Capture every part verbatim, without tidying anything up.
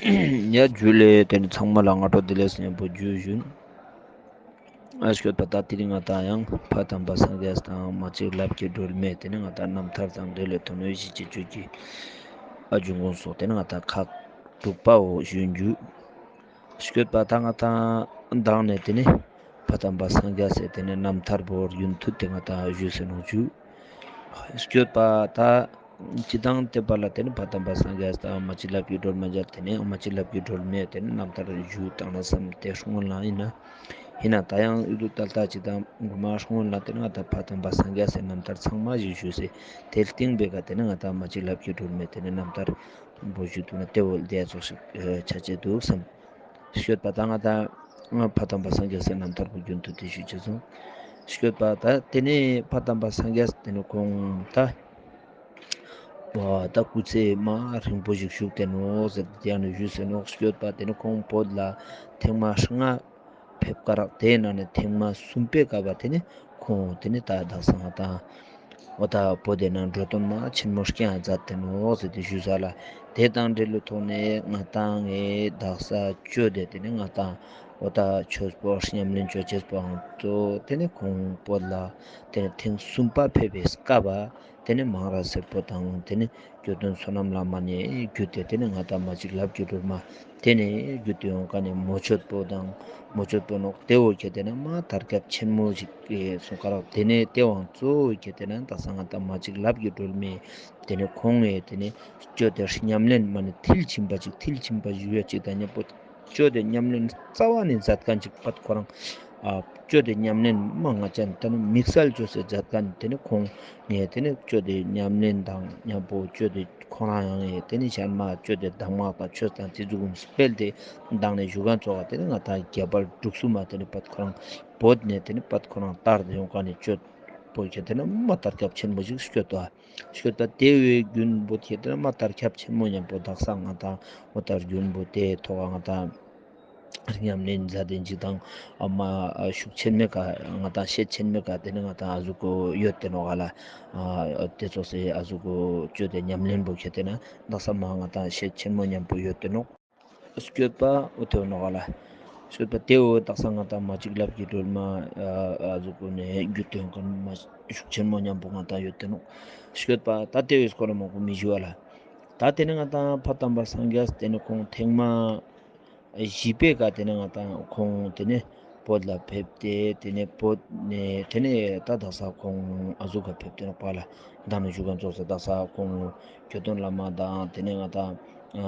ཡ་ཇུ་ལེ། ཏེ་ནེ་ཚང་མ་ལ་སྔ་དྲོ་བདེ་ལེགས་ཉམ་པོ་ཇུ་ཞུ། ཨ་སྐྱོད་པ་ད་དེ་རིང་ང་ཏང་ཡང་ཕ་དམ་པ་སངས་རྒྱས་དང་མ་གཅིག་ལབ་ཀྱི་སྒྲོལ་མའི་ཏེ་ནེ་ང་ཏང་རྣམ་ཐར་དང་འབྲེལ་ལེ་ཐོན་ནོ་ཡི་ཞི་བྱེད་ཅོ་ཀྱི་ཨ་འབྱུང་ཁུངས་སོགས་ཏེ་ནེ་ང་ཏང་ཁག་དྲུག་པའོ་ཞུ་ཞུ། སྐྱོད་པ་ད་ང་ཏང་མདང་ནེ་ཏེ་ནེ་ཕ་དམ་པ་སངས་རྒྱས་སི་ཏེ་ནེ་རྣམ་ཐར་བོ་རྒྱུན་མཐུད་དེ་ང་ཏང་ཞུས་སེ་ནོག་ཞུ། སྐྱོད་པ་ད་སྤྱིར་བཏང་ཏེ་བར་ལ་ཏེ་ནེ་ཕ་དམ་པ་སངས་རྒྱས་དང་མ་གཅིག་ལབ་ཀྱི་སྒྲོལ་མ་མཇལ་ཏེ་ནེ་མ་གཅིག་ལབ་ཀྱི་སྒྲོལ་མའི་ཏེ་ནེ་རྣམ་ཐར་ཞུ་བཏང་ན་བསམ་སྟེ་སྔོན་ལ་ཨིན་ན། ཨིན་ན་ད་ཡང་ཨི་རུ་ཏལ་ཏ་སྤྱིར་བཏང་གོ་མ་སྔོན་ལ་ཏེ་ནེ་ང་ཏང་ཕ་དམ་པ་སངས་རྒྱས་སི་རྣམ་ཐར་ཚང་མ་ཞིག་ཞུས་སེ་ཏེ་སྟིང་པེ་ཀ་ཏེ་ནེ་ང་ཏང་མ་གཅིག་ལབ་ཀྱི་སྒྲོལ་མའི་ཏེ་ནེ་རྣམ་ཐར་བོ་ཞུ་ཐུབ་ན་ཏེ་བོ་ལ་ཏེ་ཙོགས་ཤིག་ཆ་ཅེས་འདུག་བསམ། སྐྱོད་པ་ད་ང་ཏང་ཕ་དམ་པ་སངས་རྒྱས་སི་རྣམ་ཐར་བོ་རྒྱུན་མཐུད་དེ་ཞུ་ཅེས་སོང་། སྐྱོད་པ་ད་ཏེ་ནེ་ཕ་དམ་པ་སངས་རྒྱས་ཏེ་ནེ་ཁོང་ད་བ་ད་སྐུ་ཚེ་མ་རིང་པོ་ཞིག་བཞུགས་ཏེ་ནོག་ཟེར་ཏེ་ཡང་ནེ་ཞུས་སེ་ནོག། སྐྱོད་པ་ཏེ་ནེ་ཁོང་བོད་ལ་ཐེངས་མ་ལྔ་ཕེབས་ཀ་རག། ཏེའི་ནང་ནེ་ཐེངས་མ་གསུམ་པའི་སྐབས་པ་ཏེ་ནེ་ཁོང་ཏེ་ནེ་ད་དག་ས་ང་ཏང་འོ་ད་བོད་དི་ནང་འགྲོ་དོན་མ་ཆེན་མོ་རྐྱང་མཛད་དེ་ནོག་ཟེར་ཏེ་ཞུས་ས་ལ། ཏེ་དང་འབྲེལ་ལོ་ཐོག་ནེ་ང་ཏང་ངི་དག་ས་ཅོ་ཏེ་ཏེ་ནེ་ང་ཏང་འོ་ད་ཆོས་པོ་ཉམས་ལེན་ཅོ་ཅེས་པོའང་གཙོ་ཏེ་ནེ་ཁོང་བོད་ལ་ཏེ་ནེ་ཐེངས་གསུམ་པ་ཕེབས་པའི་སྐབས་པ་ཏེ་ནེ་མང་ར་སེར་པོ་དང་ཏེ་ནེ་སྐྱོ་སྟོན་བསོད་ནམས་བླ་མ་ནེ་བརྒྱུད་དེ་ཏེ་ནེ་ང་ཏང་མ་གཅིག་ལབ་ཀྱི་སྒྲོལ་མ་ཏེ་ནེ་བརྒྱུད་དེ་ཡོང་ཁན་ནི་མོ་མཆོད་པོ་དང་མོ་མཆོད་པོ་ནོག། ཏེ་བོ་ཁྱེར་ཏེ་ན་མ་དར་ཁྱབ་ཆེན་མོ་ཞིག་སོང་ཀ་རག། ཏེ་ནེ་ཏེ་བོའང་གཙོ་བོ་ཁྱེར་ཏེ་ན་དག་ས་ང་ཏང་མ་གཅིག་ལབ་ཀྱི་སྒྲོལ་མའི་ཏེ་ནེ་ཁོང་ངི་ཏེ་ནེ་ཅོ་ཏེ་ཉམས་ལེན་མ་ནེ་མཐིལ་ཕྱིན་པ་ཅིག་མཐིལ་ཕྱིན་པ་ཞུ་ཡ་ཅིག་དང་མཉམ་པོ་ཅོ་ཏེ་ཉམས་ལེན་རྩ་བ་ནེ་མཛད་ཁན་ཅིག་པད་ཁོ་རང་ཨ་ཅོ་ཏེ་ཉམས་ལེན་མ་ང་ཅན་ཏེ་ནེ་དམིགས་བསལ་ཅོས་སེ་མཛད་ཁན་ཏེ་ནེ་ཁོང་ངི་ཏེ་ནེ་ཅོ་ཏེ་ཉམས་ལེན་དང་མཉམ་པོ་ཅོ་ཏེ་ཁོ་རང་ཡང་ཏེ་ནེ་ཞན་མ་ཅོ་ཏེ་གདམས་ངག་དང་ཆོས་དང་ཏེ་ཟུག་གུན་སྤེལ་ཏེ་མདང་ནེ་ཞུ་ཁན་ཙོགས་ཏེ་ནེ་ང་ཏང་རྒྱ་བལ་འབྲུག་གསུམ་མ་ཏེ་ནེ་པད་ཁོ་རང་བོད་ནེ་ཏེ་ནེ་པད་ཁོ་རང་དར་ཏེ་ཡོང་ཁན་ནི་ཅོ་པོ་ཁྱེར་ཏེ་ན་མ་དར་ཁྱབ་ཆེན་མོ་ཞིག་སྐྱོད་དོ། སྐྱོད་པ་ཏེ་བོའི་རྒྱུན་པོ་ཁྱེར་ཏེ་ན་མ་དར་ཁྱབ་ཆེན་མོ་མཉམ་པོ་དག་ས་ང་ཏང་འོ་ད་རྒྱུན་པོ་ཏེ་ཐོག་ང་ཏང་ཉམས་ལེན་མཛད་དེ་ཅིག་དང་ཨ་མ་ཤུགས་ཆེན་མོའི་ཀ་ང་ཏང་ཤེད་ཆེན་མོའི་ཀ་ཏེ་ནེ་ང་ཏང་ཨ་ཟུག་གོ་ཡོད་དེ་ནོག་ག་ལ། ཨ་ཏེ་ཙོགས་སེ་ཨ་ཟུག་གོ་ཅོ་ཏེ་ཉམས་ལེན་པོ་ཁྱེར་ཏེ་ན་དག་ས་མ་ང་ཏང་ཤེད་ཆེན་མོ་མཉམ་པོ་ཡོད་དེ་ནོག། སྐྱོད་པ་འོ་ཏེ་ནོག་ག་ལ། སྐྱོད་པ་ཏེ་བོ་དག་ས་ང་ཏང་མ་གཅིག་ལབ་ཀྱི་སྒྲོལ་མ་ཨ་ཟུག་གོ་ནེ་རྒྱུད་དེ་ཡོང་ཁན་མ་ཤུགས་ཆེན་མོ་མཉམ་པོ་ང་ཏང་ཡོད་དེ་ནོག། སྐྱོད་པ་ད་ཏེ་བོའི་སྐོར་ལ་མང་པོ་མི་ཞུ་བ་ལ། ད་ཏེ་ནེ་ང་ཏང་ཕ་དམ་པ་སངས་རྒྱས་ཏེ་ནེ་ཁོང་ཐེངས་མ་བཞི་པའི་ཀ་ཏེ་ནེ་ང་ཏང་ཁོང་ཏེ་ནེ་བོད་ལ་ཕེབས་ཏེ་ཏེ་ནེ་བོད་ནེ་ཏེ་ནེ་ད་དག་ས་ཁོང་ཨ་ཟུག་ག་ཕེབས་ཏེ་ནོག་པ་ལ། མདང་ནེ་ཞུ་ཁན་ཙོགས་སེ་དག་ས་ཁོང་སྐྱོ་སྟོན་བླ་མ་དང་ཏེ་ནེ་ང་ཏང་ཨ་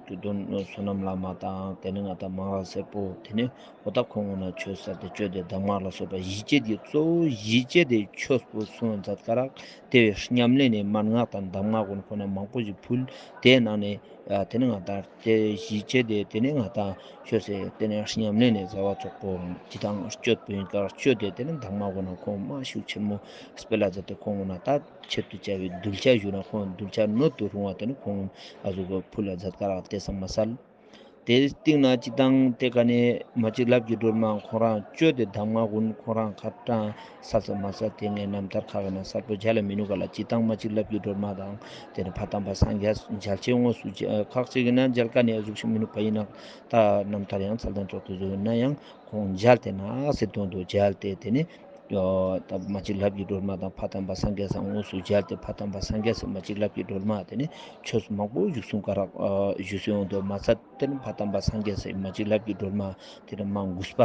སྐྱོ་སྟོན་བསོད་ནམས་བླ་མ་དང་ཏེ་ནེ་ང་ཏང་མང་ར་སེར་པོ་ཏེ་ནེ་འོ་ད་ཁོང་ངོ་ན་ཆོས་སལ་ཏེ་ཅོ་ཏེ་གདམས་ངག་ལ་སོགས་པ་ཞི་བྱེད་དེ་གཙོ་བོ་ཞི་བྱེད་དེ་ཆོས་པོ་གསུང་མཛད་ཀ་རག། ཏེ་བོའི་ཉམས་ལེན་ནི་མན་ངག་དང་གདམས་ངག་གུན་ཁོ་ན་མང་པོ་ཞིག་ཕུལ། ཏེའི་ནང་ནེ་ཨ་ཏེ་ནེ་ང་ཏང་ཏེ་ཞི་བྱེད་དེ་ཏེ་ནེ་ང་ཏང་ཆོས་སི་ཏེ་ནེ་ཉམས་ལེན་ནི་ཟ་བ་ཙོགས་པོ་ཅི་དང་སྤྱོད་པོ་ཡིན་ཀ་སྤྱོད་དེ་ཏེ་ནེ་གདམས་ངག་གུན་ཁོང་མ་ཤུགས་ཆེན་མོ་སྤེལ་ལ་མཛད་དེ་ཁོང་ངོ་ན་ད་ཆེད་དུ་བྱ་བའི་གདུལ་བྱ་ཞུ་ན་ཁོང་གདུལ་བྱ་ནོད་དུ་རུང་བ་ཏེ་ནེ་ཁོང་ཨ་ཟུག་གོ་ཕུལ་ལ་མཛད་ཀ་རག་ཏེ་ཙམ་མ་ཟད། ཏེའི་སྟིང་ནེ་ཅི་དང་ཏེ་ཀ་ནེ་མ་གཅིག་ལབ་ཀྱི་སྒྲོལ་མ་ཁོ་རང་ཅོ་ཏེ་གདམས་ངག་གུན་ཁོ་རང་ཁ་ཏང་སལ་ས་མ་སལ་ཏེ་ངའི་རྣམ་ཐར་ཁག་གི་ནང་སལ་པོ་མཇལ་ལ་མི་ནུག་ག་ལ། ཅི་དང་མ་གཅིག་ལབ་ཀྱི་སྒྲོལ་མ་དང་ཏེ་ནེ་ཕ་དམ་པ་སངས་རྒྱས་མཇལ་ཆེ་དངོས་སུ་ཁག་ཅིག་གི་ནང་མཇལ་ཀ་ནེ་ཨ་ཟུག་ཤིག་མི་ནུག་པ་ཡིན་ན་ད་རྣམ་ཐར་ཡང་ཚལ་དང་ཙོགས་ཏེ་ཟུག་ཡིན་ན་ཡང་ཁོང་མཇལ་ཏེ་ན་སེ་དོན་དུ་མཇལ་ཏེ་ཏེ་ནེ་ད་མ་གཅིག་ལབ་ཀྱི་སྒྲོལ་མ་དང་ཕ་དམ་པ་སངས་རྒྱས་སང་དངོས་སུ་མཇལ་ཏེ་ཕ་དམ་པ་སངས་རྒྱས་སི་མ་གཅིག་ལབ་ཀྱི་སྒྲོལ་མ་ཏེ་ནེ་ཆོས་མང་པོ་ཞུ་གསུང་ཀ་རག་ཞུ་གསུང་ཡོང་དུ་མ་ཚད་ཏེ་ནེ་ཕ་དམ་པ་སངས་རྒྱས་སི་མ་གཅིག་ལབ་ཀྱི་སྒྲོལ་མ་ཏེ་ནེ་མ་གུས་པ་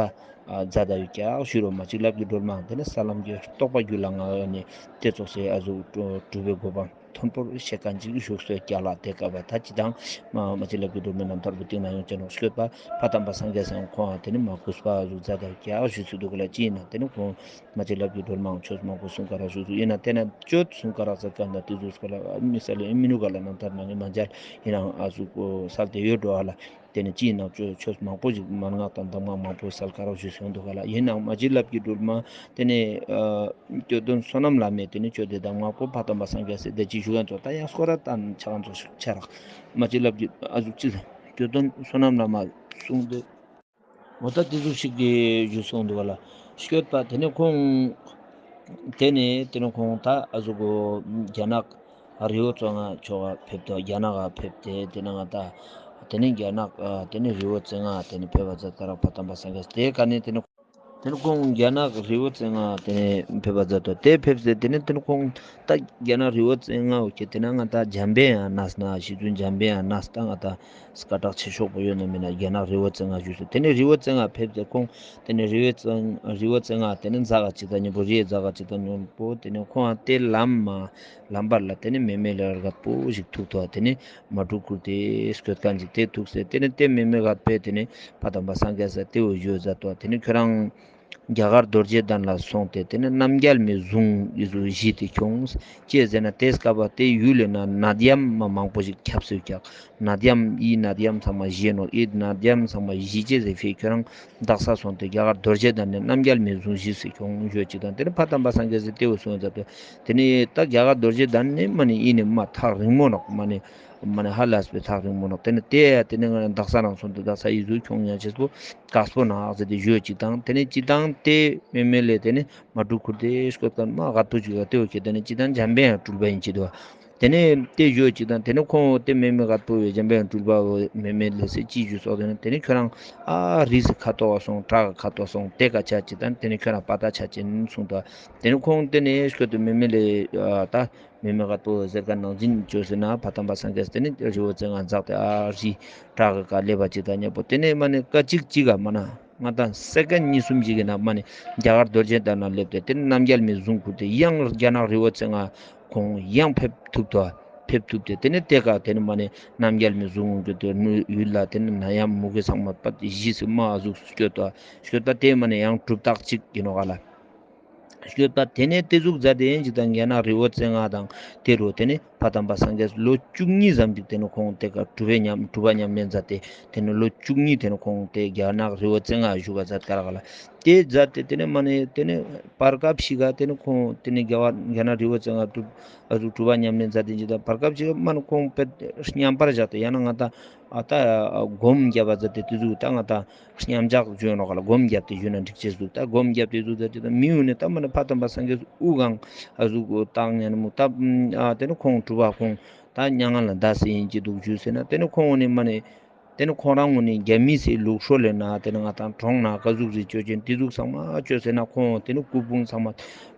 མཛད་ད་ཡོད་ཀྱག་ཞུ་རོ། མ་གཅིག་ལབ་ཀྱི་སྒྲོལ་མ་ཏེ་ནེ་ས་ལམ་གྱི་རྟོགས་པ་རྒྱུད་ལ་མངའ་ནེ་ཏེ་ཙོགས་སེ་ཨ་ཟུག་གྲུབ་པའི་གོ་འཕང་མཐོན་པོར་གཤེགས་ཁན་ཅིག་བཞུགས་སོ་ཀྱག་ལ། ཏེ་སྐབས་པ་ད་ཅི་དང་མ་གཅིག་ལབ་ཀྱི་སྒྲོལ་མའི་རྣམ་ཐར་བོ་སྟིང་ནེ་ཡོང་ཅེས་ནོག་སྐྱོད་པ་ཕ་དམ་པ་སངས་རྒྱས་སང་ཁོང་ཏེ་ནེ་མ་གུས་པ་ཟུག་མཛད་ད་ཀྱག་ཞུ་སུ་འདུག་ག་ལ། ཅི་ཡིན་ན་ཏེ་ནེ་ཁོང་མ་གཅིག་ལབ་ཀྱི་སྒྲོལ་མའང་ཆོས་མང་པོ་གསུང་ཀ་རག་ཞུ་སུ་ཡིན་ན་ཏེ་ནེ་ཅོ་གསུང་ཀ་རག་ཟེར་ཀ་ན་ཏེ་ཟུག་སྐོར་ལ་མི་སལ་ཡིན་མི་ནུག་ག་ལ། རྣམ་ཐར་ནང་ནེ་མ་མཇལ་ཡིན་ནའང་ཨ་ཟུག་སལ་ཏེ་ཡོད་འགྲོ་ཨ་ལ། ཏེ་ནེ་ཅི་ཡིན་ནའང་ཆོས་ཆོས་མང་པོ་ཞིག་མན་ངག་དང་གདམས་ངག་མང་པོ་སལ་ཀ་རག་ཞུ་སུ་འདུག་ག་ལ། ཡིན་ནའང་མ་གཅིག་ལབ་ཀྱི་སྒྲོལ་མ་ཏེ་ནེ་ཨ་སྐྱོ་སྟོན་བསོད་ནམས་བླ་མས་ཏེ་ནེ་ཅོ་ཏེ་གདམས་ངག་པོ་ཕ་དམ་པ་སངས་རྒྱས་སི་ཏེ་ཅི་ཞུ་ཁན་ཙོགས་ད་ཡང་སྐོར་ར་ཏང་ཆ་ཁན་ཙོགས་ཤིག་ཆ་རག། མ་གཅིག་ལབ་ཀྱི་ཨ་ཟུག་ཅི་སྐྱོ་སྟོན་བསོད་ནམས་བླ་མ་གསུངས་ཏེ་འོ་ད་ཏེ་ཟུག་ཤིག་གི་ཞུ་སུ་འདུག་ག་ལ། སྐྱོད་པ་ཏེ་ནེ་ཁོང་ཏེ་ནེ་ཏེ་ནེ་ཁོང་ད་ཨ་ཟུག་གོ་རྒྱ་ནག་རི་བོ་ཙོང་ང་ཕྱོགས་ལ་ཕེབས་ཏེ་རྒྱ་ནག་ག་ཕེབས་ཏེ་ཏེ་ནེ་ང་ད་ དེ་ནས་རྒྱ་ནག་ཨ་དེ་ནས་རི་བོ་རྩེ་ལྔ་དེ་ནས་ཕེབས་པ་མཛད་ཀ་རག་ཕ་དམ་པ་སངས་རྒྱས། དེ་ཀ་ནས་དེ་ནས་དེ་ནས་ཁོང་རྒྱ་ནག་རི་བོ་རྩེ་ལྔ་དེ་ནས་ཕེབས་པ་མཛད་དོ། དེ་ཕེབས་ཏེ་དེ་ནས་དེ་ནས་ཁོང་ད་རྒྱ་ནག་རི་བོ་རྩེ་ལྔ་འོ་ཁེ་དེ་ན་ང་ད་འཇམ་པའི་དབྱངས་ནས་ན་ཞི་བཙུན་འཇམ་པའི་དབྱངས་ནས་ད་ང་ད་སྐད་གྲགས་ཆེ་ཤོས་པོ་ཡོད་ནོ་མིན་ན་རྒྱ་ནག་རི་བོ་རྩེ་ལྔ་བཞུགས་སོ། དེ་ནས་རི་བོ་རྩེ་ལྔ་ཕེབས་ཏེ་ཁོང་དེ་ནས་རི་བོ་རྩེ་རི་བོ་རྩེ་ལྔ་དེ་ནས་འཛག་ག་ཅིག་ད་ཉམ་པོ་རི་འཛག་ག་ཅིག་ད་ཉམ་པོ་དེ་ནས་ཁོང་དེ་ལམ་མ་ལམ་བར་ལ་དེ་ནས་མེ་མེ་ལེ་རྒད་པོ་ཞིག་ཐུག་ཏོ། དེ་ནས་མ་ཕྲུག་ཁུར་ཏེ་སྐྱོད་མཁན་ཅིག་དེ་ཐུག་སེ་དེ་ནས་དེ་མེ་མེ་རྒད་པོས་དེ་ནས་ཕ་དམ་པ་སངས་རྒྱས་ས་དེ་བོ་ཞུས་མཛད་དོ། དེ་ནས་ཁྱོད་རང་རྒྱ་གར་རྡོ་རྗེ་གདན་ལ་སོང་སྟེ་དེ་ནས་རྣམ་རྒྱལ་མའི་གཟུངས་ཡི་ཟུག་བཞེས་ཏེ་ཁྱོངས། ཅི་ཟེར་ན་དེ་སྐབས་པ་དེ་ཡུལ་ལས་ན་ནད་ཡམས་མ་མང་པོ་ཞིག་ཁྱབ་སོད་ཀྱག། ནད་ཡམས་ཨི་ནད་ཡམས་ཚང་མ་ཞི་ནོག། ཨི་ནད་ཡམས་ཚང་མ་ཞི་ཅེས་ཟེར་ཕི་ཁྱོད་རང་དག་ས་སོང་སྟེ་རྒྱ་གར་རྡོ་རྗེ་གདན་ནས་རྣམ་རྒྱལ་མའི་གཟུངས་བཞེས་སེ་ཁྱོངས་ཞུ་ཅིག་དང་དེ་ནས་ཕ་དམ་པ་སངས་རྒྱས་སི་དེ་བོ་གསུངས་མཛད་དོ། དེ་ནས་ད་རྒྱ་གར་རྡོ་རྗེ་གདན་ནས་མ་ནི་ཨི་ནས་མ་ཐག་རིང་མོ་ནོག། མ་ནི་མ་ནི་ཧ་ལས་པའི་ཐག་རིང་མོ་ནོག། དེ་ནས་དེ་ཡ་དེ་ནས་ང་དག་ས་རང་སོང་སྟེ་དག་ས་ཡི་ཟུག་ཁྱོང་ཉ་ཆེས་པོ་དཀགས་པོ་ནག་ཟེར་ཏེ་ཞུ་ཅིག་དང་དེ་ནས་ཅི་དང་དེ་མེ་མེ་ལེ་དེ་ནས་མ་ཕྲུག་ཁུར་ཏེ་སྐོད་ཀ་མ་རྒད་པོ་ཅིག་ག་དེ་བོ་ཁེ་དེ་ནས་ཅི་དང་འཇམ་པའི་དབྱངས་སྤྲུལ་པ་ཡིན་ཅི་དོ། དེ་ནས་དེ་ཞུ་ཅིག་དང་དེ་ནས་ཁོང་དེ་མེ་མེ་རྒད་པོ་བས་འཇམ་པའི་དབྱངས་སྤྲུལ་པ་བོ་མེ་མེ་ལེ་སེ་ཅི་ཞུས་སོག། དེ་ནས་དེ་ནས་ཁྱོད་རང་ཨ་རི་སི་ཁ་ཐོག་སོང་བྲག་གི་ཁ་ཐོག་སོང་དེ་ཀ་ཆ་ཅིག་དང་དེ་ནས་ཁྱོད་རང་པ་ཏ་ཆ་ཅིག་གསུངས་དོ། དེ་ནས་ཁོང་དེ་ནས་སྐོད་དུ་མེ་མེ་ལེ་ཨ་ད་མེ་མེ་རྒད་པོ་ཟེར་ཀ་ནང་བཞིན་བཅོས་ཟེར་ན་ཕ་དམ་པ་སངས་རྒྱས་དེ་ནས་རི་བོ་རྩེ་ལྔ་འཛག་སྟེ་ཨ་རི་བྲག་གི་ཀ་སླེབས་པ་ཅིག་དང་ཉམ་པོ་དེ་ནས་མ་ནི་སྐད་ཅིག་ཅིག་ག་མ་ན་ང་དང་སེ་ཀན་གཉིས་གསུམ་ཞིག་གི་ནང་མ་ནི་རྒྱ་གར་རྡོ་རྗེ་གདན་ན་སླེབས་ཏེ་དེ་ནས་རྣམ་རྒྱལ་མའི་གཟུངས་ཁུར་ཏེ་ཡང་རྒྱ་ནག་རི་བོ་རྩེ་ལྔ་ཁོང་ཡང་ཕེབས་ཐུབ་ཏོ། ཕེབས་ཐུབ་སྟེ་དེ་ནས་དེ་ཀ་དེ་ནས་མ་ནི་རྣམ་རྒྱལ་མའི་གཟུངས་ཁུར་ཏེ་ཡུལ་ལ་དེ་ནས་ནད་ཡམས་མུ་གེ་ཚང་མ་པད་ཞི་སེ་མ་ཨ་ཟུག་སྐྱོད་དོ། སྐྱོད་པ་དེ་མ་ནི་ཡང་གྲུབ་རྟགས་ཅིག་ཡིན་ནོག་ག་ལ། ཡོད་པ་དེ་ནས་དེ་ཟུག་མཛད་དེ་ཡིན་ཅིག་དང་རྒྱ་ནག་རི་བོ་རྩེ་ལྔ་དང་དེ་རུ་དེ་ནས་ཕ་དམ་པ་སངས་རྒྱས་ལོ་བཅུ་གཉིས་ཙམ་ཅིག་དེ་ནས་ཁོང་དེ་ཀ་གྲུབ་པའི་ཉམས་གྲུབ་པ་ཉམས་ལེན་མཛད་དེ་དེ་ནས་ལོ་བཅུ་གཉིས་དེ་ནས་ཁོང་དེ་རྒྱ་ནག་རི་བོ་རྩེ་ལྔ་བཞུགས་པ་མཛད་ཀ་རག་ལ། དེ་མཛད་དེ་དེ་ནས་མ་ནས་དེ་ནས་བར་སྐབས་ཤིག་ག་དེ་ནས་ཁོང་དེ་ནས་རྒྱ་གར་རྒྱ་ནག་རི་བོ་རྩེ་ལྔ་གྲུབ་ཨ་ཟུག་གྲུབ་པ་ཉམས་ལེན་མཛད་དེ་ཅིག་དང་བར་སྐབས་ཤིག་ག་མ་ནས་ཁོང་དཔེ་མཉམ་པར་བཞག་སྟེ་ཡང་ན་ང་ད་ཨ་ད་སྒོམ་བརྒྱབ་པ་མཛད་དེ་དེ་ཟུག་ད་ང་ད་མཉམ་བཞག་བྱོན་ནོག་ག་ལ། སྒོམ་བརྒྱབ་སྟེ་བཞུགས་ན་འགྲིག་ཅེས་ཟུག། ད་སྒོམ་བརྒྱབ་སྟེ་ཟུག་ཟེར་ཏེ་ད་མི་འོ་ནི་ད་མ་ནི་ཕ་དམ་པ་སངས་རྒྱས་དབུ་གང་ཨ་ཟུག་བཏང་ཉན་མོ་ད་ཨ་དེ་ནི་ཁོང་གྲུབ་པ་ཁོང་ད་མྱ་ངན་ལས་འདས་སེ་ཡིན་གྱི་འདུག་ཞུས་ཟེར་ན་དེ་ནི་ཁོང་འོ་ནི་མ་ནི་དེ་ནི་ཁོང་རང་འོ་ནི་རྒྱ་མི་སི་ལུགས་སྲོལ་ལས་ན་དེ་ནི་ང་ཏང་གྲོང་ན་ཀ་ཟུག་རེ་ཅོ་ཅན་དེ་ཟུག་ཚང་མ་ཅོ་ཟེར་ན་ཁོང་དེ་ནི་སྐུ་ཕུང་ཚང་མ་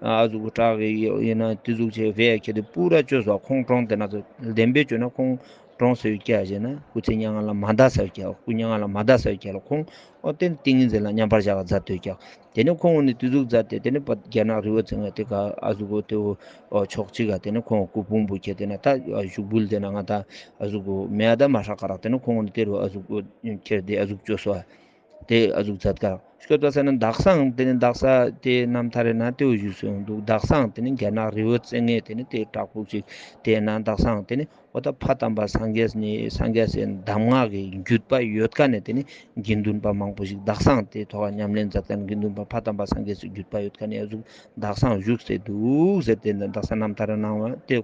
ཨ་ཟུག་བྲག་གི་ཡིན་ན་དེ་ཟུག་ཆེ་བས་ཁྱེད་དེ་པུ་ར་ཅོ་ཟོ་ཁོང་གྲོང་དེ་ན་ཚོ་བདེན་པའི་ཅོ་ན་ཁོང་གྲོངས་སོ་ཡོད་ཀྱག་ཟེར་ན་སྐུ་ཚེ་མྱ་ངན་ལས་མ་འདས་སོ་ཡོད་ཀྱག། སྐུ་མྱ་ངན་ལས་མ་འདས་སོ་ཡོད་ཀྱག་ལ་ཁོང་འོ་དེ་ནི་ཏིང་ངེ་འཛིན་ལ་མཉམ་པར་བཞག་ག་མཛད་དོ་ཀྱག། དེ་ནས་ཁོང་འོ་ནི་དེ་ཟུག་མཛད་དེ་དེ་ནས་པ་རྒྱ་ནག་རི་བོ་རྩེ་ལྔ་དེ་ཀ་ཨ་ཟུག་གོ་དེ་བོ་ཕྱོགས་གཅིག་ག་དེ་ནས་ཁོང་སྐུ་ཕུང་པོ་ཁྱེར་དེ་ན་ད་ཞུགས་འབུལ་དེ་ན་ང་ད་ཨ་ཟུག་གོ་མེ་ཨ་ད་མ་ཧྲག་ག་རག། དེ་ནས་ཁོང་འོ་ནི་དེ་རུ་ཨ་ཟུག་གོ་ཁྱེར་དེ་ཨ་ཟུག་ཅོ་སོ་དེ་ཨ་ཟུག་མཛད་ཀ་རག། སྐྱོད་པ་ཟེར་ན་དག་སང་དེ་ནས་དག་ས་དེ་རྣམ་ཐར་རེ་ན་དེ་བོ་ཞུས་སོ་འདུག། དག་སང་དེ་ནས་རྒྱ་ནག་རི་བོ་རྩེ་ལྔའི་དེ་ནས་དེ་བྲག་ཕུག་ཅིག་དེ་ན་དག་སང་དེ་ནས་འོ་ད་ཕ་དམ་པ་སངས་རྒྱས་ནི་སངས་རྒྱས་སི་གདམས་ངག་གི་བརྒྱུད་པ་ཡོད་ཀ་ནས་དེ་ནི་དགེ་འདུན་པ་མང་པོ་ཞིག་དག་སང་དེ་ཐོག་ཉམས་ལེན་མཛད་ཀ་ནས་དགེ་འདུན་པ་ཕ་དམ་པ་སངས་རྒྱས་སི་བརྒྱུད་པ་ཡོད་ཀ་ནས་ཨ་ཟུག་དག་སང་བཞུགས་སེ་འདུག་ཟེར་ཏེ་དག་ས་རྣམ་ཐར་ནང་བ་དེ་